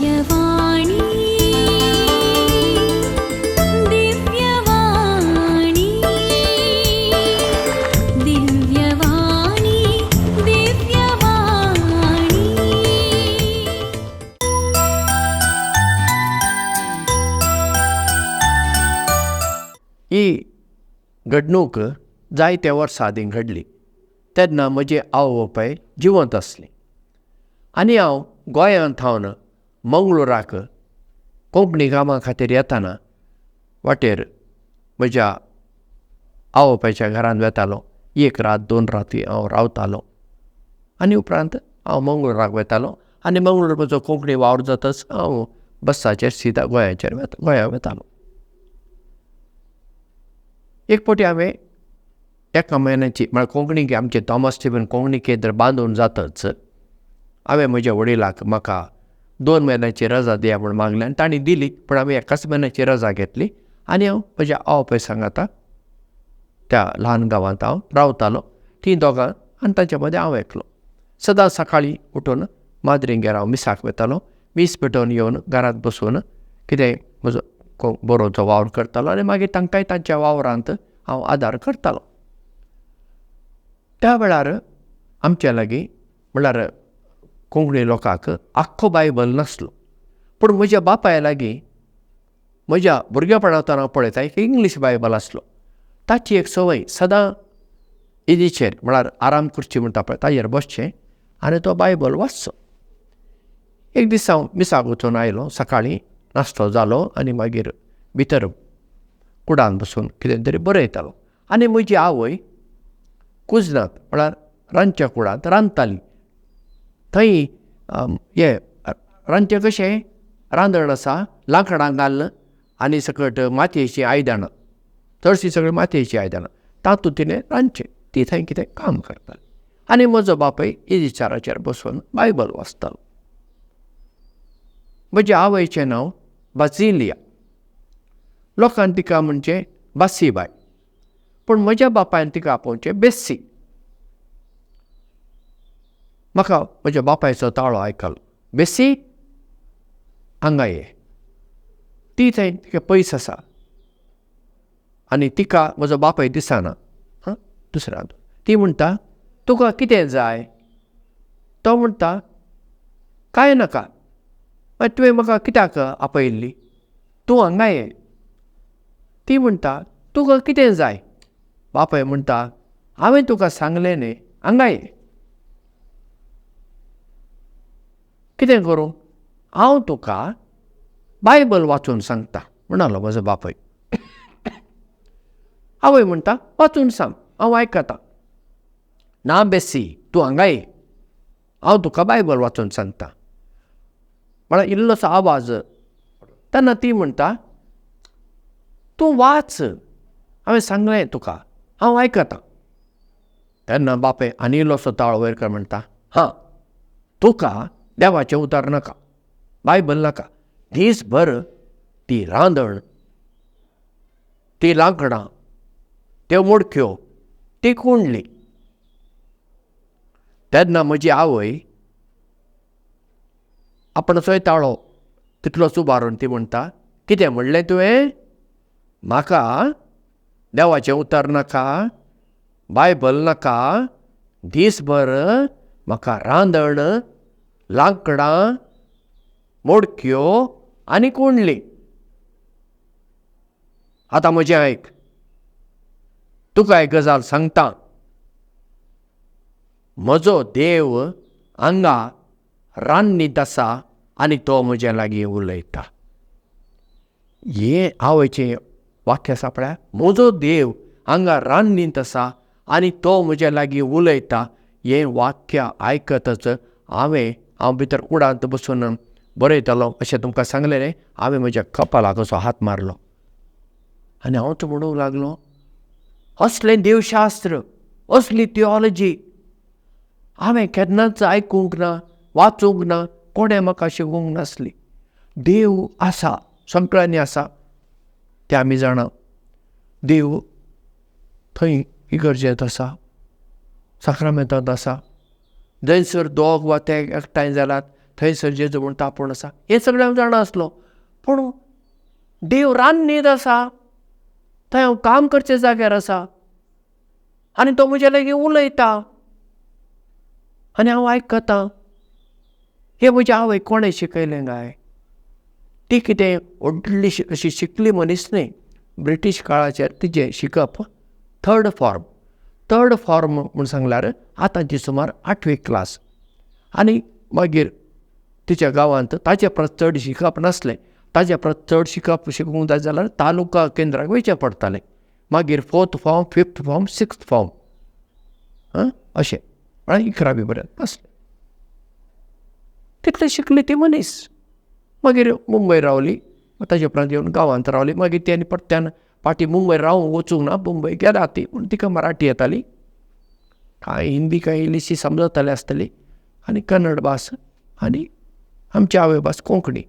दिव्यवाणी, दिव्यवाणी, दिव्यवाणी, दिव्यवाणी. ही घडणूक जायत्या वर्सां आदीं घडली. तेन्ना म्हजे आवय बापाय जिवंत आसली आनी हांव गोंयांत थावन मंगळुराक कोंकणी कामां खातीर येताना वाटेर म्हज्या आवय बापायच्या घरांत वेतालो. एक रात दोन राती हांव रावतालो आनी उपरांत हांव मंगळुराक वेतालो आनी मंगळूर म्हजो कोंकणी वावर जातच हांव बसाचेर सिदा गोंयाचेर गोंया वेतालो. एक फावटी हांवें एका म्हयन्याची म्हळ्यार कोंकणी आमचें थॉमस स्टिफन कोंकणी केंद्र बांदून जातच हांवें म्हज्या वडिलाक म्हाका 2 म्हयन्याची रजा दिया म्हूण मागलें आनी तांणी दिली. पूण हांवें एकाच म्हयन्याची रजा घेतली आनी हांव म्हज्या आवय बापाय सांगाता त्या ल्हान गांवांत हांव रावतालो. तीं दोगां आनी तांच्या मदें हांव एकलो. सदां सकाळीं उठून माद्रींगेर हांव मिसाक वतालो. मीस पेटोवन येवन घरांत बसून कितेंय म्हजो बरोवचो वावर करतालो आनी मागीर तांकांय तांच्या वावरांत हांव आदार करतालो. त्या वेळार आमच्या लागीं म्हणल्यार कोंकणी लोकांक आख्खो बायबल नासलो. पूण म्हज्या बापाय लागीं म्हज्या भुरगेपणांत हांव पळयता एक इंग्लीश बायबल आसलो. ताची एक संवय सदां इदीचेर म्हळ्यार आराम खुर्ची म्हणटा पळय ताजेर बसचें आनी तो बायबल वाचचो. एक दीस हांव मिसाक वचून आयलो. सकाळीं नाश्तो जालो आनी मागीर भितर कुडान बसून कितें तरी बरयतालो आनी म्हजी आवय कुजनांत म्हळ्यार रांदच्या कुडांत रांदताली. थंय हें रांदचें कशें रांदण आसा, लांकडां घालून आनी सकट मातयेचीं आयदनां, चडशीं सगळीं मातयेचीं आयदनां, तातूंत तिणें रांदचें. ती थंय कितें काम करताली आनी म्हजो बापूय इजिचाराचेर बसून बायबल वाचतालो. म्हज्या आवयचें नांव बाजिलिया, लोकान तिका म्हणचें बासीबाय, पूण म्हज्या बापायन तिका आपोवचें बेस्सी. म्हाका म्हज्या बापायचो ताळो आयकलो, बेस्सी हांगा ये. ती थंय तिका पयस आसा आनी तिका म्हजो बापाय दिसना. हां, दुसऱ्या ती म्हणटा तुका कितें जाय? तो म्हणटा कांय नाका. मागीर तुवें म्हाका कित्याक आपयल्ली? तूं हांगा ये. ती म्हणटा तुका कितें जाय? बापाय म्हणटा हांवें तुका सांगलें न्ही, हांगा ये. कितें करूं? हांव तुका बायबल वाचून सांगता म्हणालो म्हजो बापूय. आवय म्हणटा वाचून सांग, हांव आयकतां. ना बेसी, तूं हांगा ये, हांव तुका बायबल वाचून सांगता. म्हळ्यार इल्लोसो आवाज. तेन्ना ती म्हणटा तूं वाच, हांवें सांगलें तुका, हांव आयकतां. तेन्ना बापय आनी इल्लोसो ताळो वयर कर म्हणटा हां, तुका देवाचें उतर नाका, बायबल नाका, दीसभर ती रांदण, ती लांकडां, त्यो मडक्यो, ती कुंडली. तेन्ना म्हजी आवय आपणाचोय ताळो तितलोच उबारून ती म्हणटा कितें म्हणलें तुवें? म्हाका देवाचें उतर नाका, बायबल नाका, दीसभर म्हाका रांदण, लांकडां, मोडक्यो आनी कुंडली. आतां म्हजें आयक, तुका एक गजाल सांगता. म्हजो देव हांगा रान्नीत आसा आनी तो म्हज्या लागीं उलयता. हें आवयचें वाक्य आसा पळय, म्हजो देव हांगा रान्नीत आसा आनी तो म्हज्या लागीं उलयता. हें वाक्य आयकतच हांव भितर कुडांत बसून बरयतालो अशें तुमकां सांगलें न्ही, हांवें म्हज्या कपालाक असो हात मारलो आनी हांवच म्हणूंक लागलो असलें देवशास्त्र, असली थियोलॉजी हांवें केन्नाच आयकूंक ना, वाचूंक ना, कोणें म्हाका शिकोवंक नासली. देव आसा, सगळ्यांनी आसा तें आमी जाणा. देव थंय इगर्जेंत आसा, साक्रामेंतांत आसा, जंयसर दोग वा ते एकठांय जाल्यात थंयसर जेजू म्हणटा आपूण आसा हें सगळें हांव जाणा आसलो. पूण देव रान्नीत आसा, थंय हांव काम करचे जाग्यार आसा आनी तो म्हज्या लागीं उलयता आनी हांव आयकतां. हें म्हज्या आवयक कोणें शिकयलें काय? ती कितें व्हडली अशी शिकली मनीस न्हय. ब्रिटीश काळाचेर तिजें शिकप थर्ड फॉर्म, थर्ड फॉर्म म्हूण सांगल्यार आतांची सुमार 8वी क्लास. आनी मागीर तिच्या गांवांत ताचे परस चड शिकप नासलें. ताचे परस चड शिकप शिकूंक जाय जाल्यार तालुका केंद्राक वयचें पडटालें. मागीर 4th form, 5th form, 6th form, अशें म्हळ्यार 11वी पर्यंत आसलें. तितलें शिकली ती मनीस. मागीर मुंबय रावली, ताचे उपरांत येवन गांवांत रावली. मागीर ती आनी परत्यान फाटीं मुंबय रावूंक वचूंक ना, मुंबय गेल्या ती. पूण तिका मराठी येताली, कांय हिंदी कांय इल्लीशी समजताली आसतली, आनी कन्नड भास आनी आमची आवय भास कोंकणी.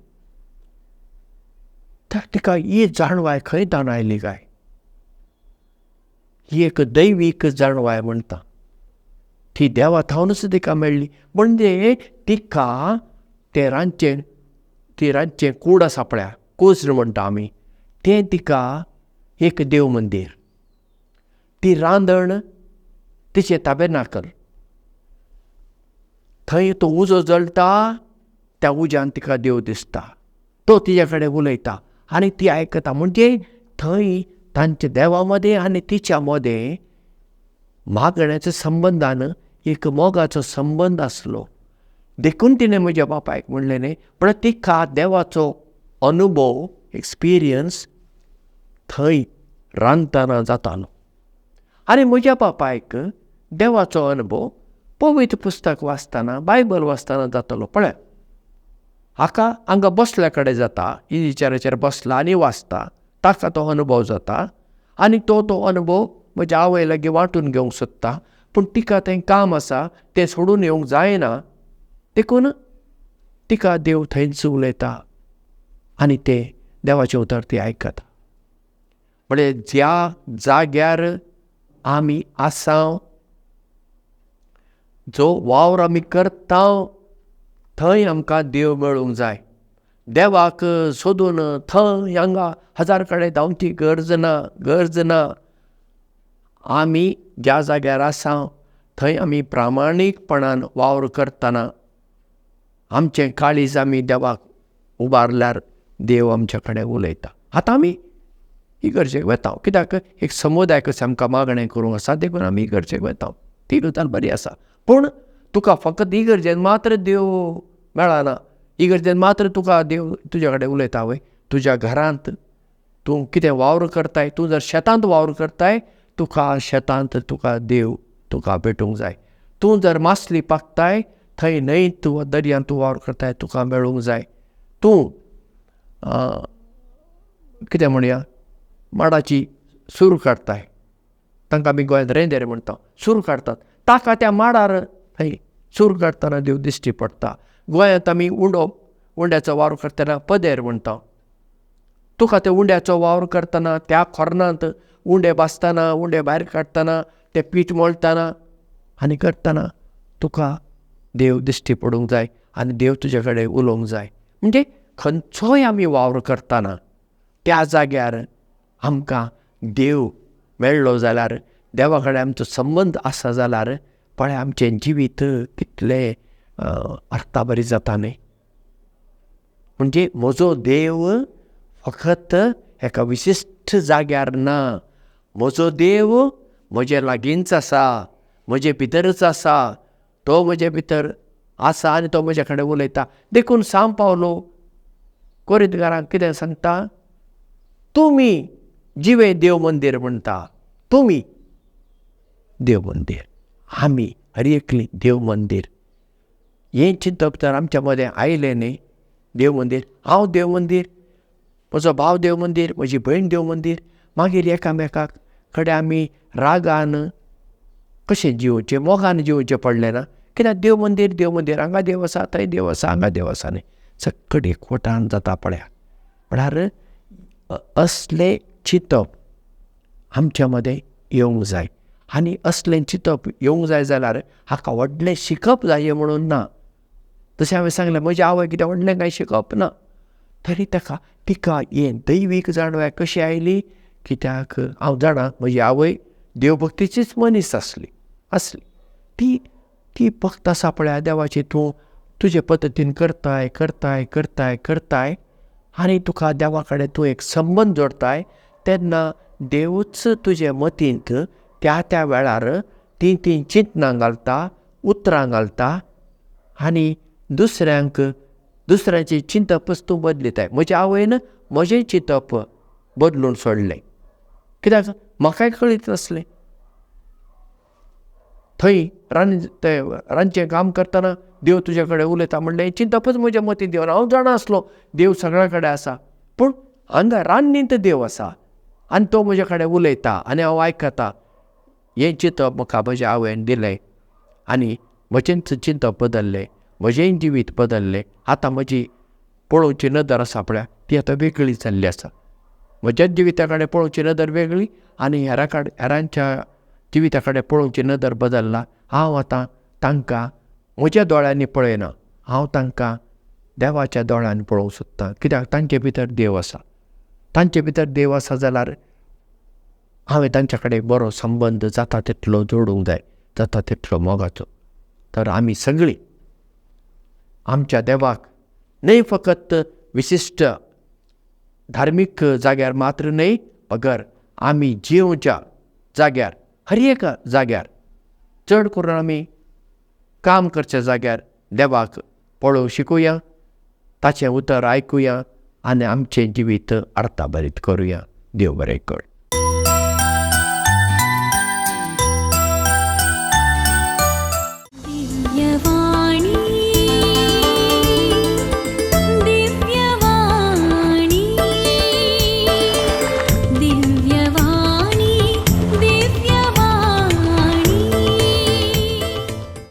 तिका ही जाणवाय खंय ताण आयली काय? ही एक दैवीक जाणवाय म्हणटा, ती देवा थावनूच तिका मेळ्ळी. म्हणजे तिका तें रांदचें, ती रांदचें कूड आसा पळया, कोज्र म्हणटा आमी, तें तिका एक देव मंदीर. ती रांदण तिचें ताबेनाकल, थंय तो उजो जळटा, त्या उज्यान तिका देव दिसता, तो तिच्या कडेन उलयता आनी ती आयकता. म्हणजे थंय तांच्या देवा मदें आनी तिच्या मदें मागण्याच्या संबंदान एक मोगाचो संबंद आसलो. देखून तिणें म्हज्या बापायक म्हणलें न्ही, पण तिका देवाचो अनुभव, एक्सपिरियन्स थंय रांदतना जातालो. आनी म्हज्या बापायक देवाचो अनुभव पवित्र पुस्तक वाचतना, बायबल वाचतना जातालो. पळय, हाका हांगा बसल्या कडेन जाता, इचाराचेर बसला आनी वाचता, ताका तो अनुभव जाता आनी तो तो अनुभव म्हज्या आवय लागीं वांटून घेवंक सोदता. पूण तिका तें काम आसा, तें सोडून येवंक जायना, देखून तिका देव थंयच उलयता आनी तें देवाचें उतर ती आयकता. म्हणजे ज्या जाग्यार आमी आसा, जो वावर आमी करता, थंय आमकां देव मेळूंक जाय. देवाक सोदून थंय हांगा हजार कडेन धांवची गरज ना, गरज ना. आमी ज्या जाग्यार आसा थंय आमी प्रामाणीकपणान वावर करतना आमचें काळीज आमी देवाक उबारल्यार देव आमच्या कडेन उलयता. आतां आमी इगर्जेक वता, कित्याक एक समुदाय कशें आमकां मागणें करूंक आसा, देखून आमी इगर्जेक वता. ती गजाल बरी आसा. पूण तुका फकत इगर्जेन मात्र देव मेळना, इगर्जेन मात्र तुका देव तुज्या कडेन उलयता वय. तुज्या घरांत तूं कितें वावर करताय, तूं जर शेतांत वावर करताय, तुका शेतांत तुका देव तुका भेटूंक जाय. तूं जर मासली पाकताय, थंय न्हंय तूं दर्यांत तूं वावर करताय, तुका मेळूंक जाय. तूं कितें म्हणया, माडाची सूर काडटाय, तांकां आमी गोंयांत रेंदेर म्हणटा, सूर काडटात, ताका त्या माडार थंय सूर काडटना देव दिश्टी पडटा. गोंयांत आमी उंडो, उंड्याचो वावर करतना पदेर म्हणटा, तुका त्या उंड्याचो वावर करतना त्या खोर्नांत उंडे बासतना, उंडे भायर काडटना, तें पीठ मळटना आनी करतना तुका देव दिश्टी पडूंक जाय आनी देव तुजे कडेन उलोवंक जाय. म्हणजे खंयचोय आमी वावर करतना त्या जाग्यार आमकां देव मेळ्ळो जाल्यार, देवा कडेन आमचो संबंद आसा जाल्यार, पळय आमचें जिवीत कितलें अर्थाभरीत जाता न्ही. म्हणजे म्हजो देव फकत एका विशिश्ट जाग्यार ना, म्हजो देव म्हजे लागींच आसा, म्हजे भितरच आसा, तो म्हजे भितर आसा आनी तो म्हजे कडेन उलयता. देखून सांव पावलो कोरिंतकारांक कितें सांगता, तुमी जिवे देव मंदीर म्हणटा, तुमी देव मंदीर, आमी हर एकली देव मंदीर. हें चिंतप तर आमच्या मदें आयलें न्ही, देव मंदीर, हांव देव मंदीर, म्हजो भाव देव मंदीर, म्हजी भयण देव मंदीर. मागीर एकामेकाक कडेन आमी रागान कशें जिवचें, मोगान जिवचें पडलें ना. कित्याक देव मंदीर, देव मंदीर, हांगा देव आसा, थंय देव आसा, हांगा देव आसा न्ही, सक्कड एकवटान जाता पळया. म्हळ्यार असलें चिंतप आमच्या मदें येवंक जाय. आनी असलें चिंतप येवंक जाय जाल्यार हाका व्हडलें शिकप जाय म्हणून ना, जशें हांवें सांगलें, म्हज्या आवय कितें व्हडलें कांय शिकप ना, तरी ताका तिका हें दैवीक जाणवाय कशी आयली? कित्याक हांव जाणा म्हजी आवय देवभक्तीचीच मनीस आसली आसली. ती ती भक्त आसा पळया देवाची, तूं तुजे पद्दतीन करताय करताय करताय करताय आनी तुका देवा कडेन तूं एक संबंद जोडटाय, तेन्ना देवूच तुजे मतींत त्या त्या वेळार तीं तीं चिंतनां घालता, उतरां घालता आनी दुसऱ्यांक दुसऱ्यांचें चिंतपच तूं बदलिताय. म्हज्या आवयन म्हजें चिंतप बदलून सोडलें, कित्याक म्हाकाय कळीत नासलें. थंय रांदचें काम करतना देव तुजे कडेन उलयता म्हणलें चिंतपच म्हज्या मतींत येवन, हांव जाणा आसलो देव सगळ्या कडेन आसा, पूण हांगा रान्नींत देव आसा आनी तो म्हज्या कडेन उलयता आनी हांव आयकता. हें चिंतप म्हाका म्हज्या आवयन दिलें आनी म्हजेंच चिंतप बदल्लें, म्हजेंय जिवीत बदल्लें. आतां म्हजी पळोवची नदर आसा पळया ती आतां वेगळी जाल्ली आसा. म्हज्याच जिविता कडेन पळोवची नदर वेगळी आनी हेरां कडेन हेरांच्या जिविता कडेन पळोवची नदर बदल्ला. हांव आतां तांकां म्हज्या दोळ्यांनी पळयना, हांव तांकां देवाच्या दोळ्यांनी पळोवंक सोदतां, कित्याक तांचे भितर देव आसा. तांचे भितर देव आसा जाल्यार हांवें तांच्या कडेन बरो संबंद जाता तितलो जोडूंक जाय, जाता तितलो मोगाचो. तर आमी सगळीं आमच्या देवाक न्हय फकत विशिश्ट धार्मीक जाग्यार मात्र न्हय, बगर आमी जियोवच्या जाग्यार, हर एका जाग्यार, चड करून आमी काम करच्या जाग्यार देवाक पळोवंक शिकुया, ताचें उतर आयकुया आनी आमचें जिवीत अर्थाभरीत करुया. देव बरें कर.